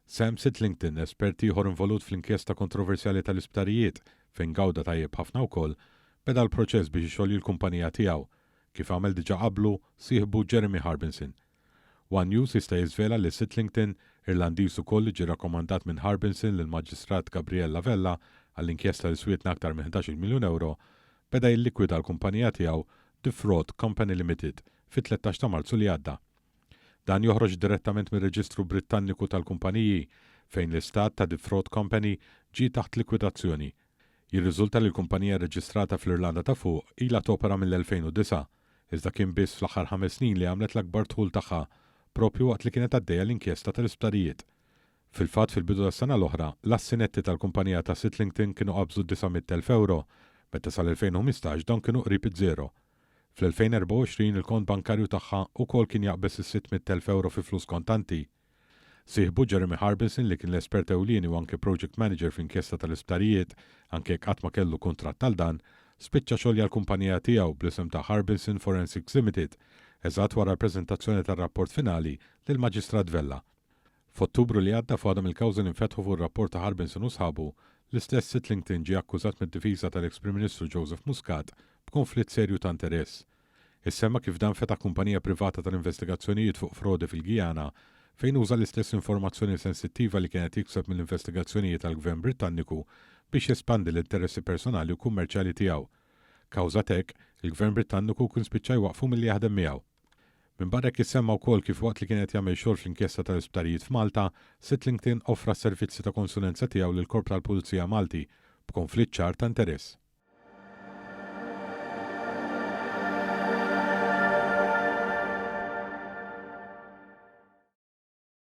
Sam Sittlington, espert ieħor involut fl-inkjesta kontroversjali tal-isptarijiet, fejn gawda tajjeb ħafna wkoll, beda l-proċess biex ixolji l-kumpanija tiegħu, kif għamel diġà qablu sieħbu Jeremy Harbinson. One News jista' jiżvela li Sittlington, Irlandiż ukoll li ġie rakkomandat minn Harbinson lill-Maġistrat Gabriella Vella għall-inkjesta li swietna aktar minn 11-il miljun ewro, beda jillikwida l-kumpanija tiegħu The Fraud Company Limited fit-13 ta' Marzu li għadda. Dan joħroġ direttament mir-Reġistru Brittanniku tal-Kumpaniji, fejn l-istat ta' The Fraud Company ġie taħt likwidazzjoni. Jirriżulta li l-kumpanija rreġistrata fl-Irlanda ta' Fuq ilha topera mill-2009, iżda kien biss fl-aħħar ħames snin li għamlet l-akbar dħul tagħha, proprju waqt li kienet għaddejja l-inkjesta tal-isptarijiet. Fil-fatt, fil-bidu tas-sena l-oħra, l-assi netti tal-kumpanija ta' Sittlington kienu qabżu d-900,000 ewro, meta sal-2015 dawn kienu qrib iż-żero. Fl-2024 il-kont bankarju tagħha wkoll kien jaqbeż is-600,000 ewro fi flus kontanti. Sieħbu Jeremy Harbinson li kien l-espert ewlieni u anke project manager fl-inkjesta tal-isptarijiet, anke jekk qatt ma kellu kuntratt għal dan, spiċċa xolja l-kumpanija tiegħu bl-isem ta' Harbinson Forensics Limited, eżatt wara l-preżentazzjoni tar-rapport finali lill-Maġistrat Vella. F'Ottubru li għadda f'waħda mill-kawżi li nfetħu fuq ir-rapport ta' Harbinson u sħabu, l-istess Sittlington ġie akkużat mid-difiża tal-eks Prim Ministru Joseph Muscat b'konflitt serju ta' interess. Issemma kif dan fetaħ kumpanija privata tal-investigazzjonijiet fuq frodi fil-Guyana fejn uża l-istess informazzjoni sensittiva li kien qed jikseb mill-investigazzjonijiet tal-Gvern Brittanniku biex jespandi l-interessi personali u kummerċjali tiegħu. Kawża t'hekk, il-Gvern Brittanniku kien spiċċa jwaqqfu milli jaħdem miegħu. Minbarra hekk issemma wkoll kif waqt li kien qed jagħmel xogħol fl-inkjesta tal-isptarijiet f'Malta, Sittlington offra s-servizzi ta' konsulenza tiegħu lill-Korp tal-Pulizija Malti, b'konflitt ċar ta' interess.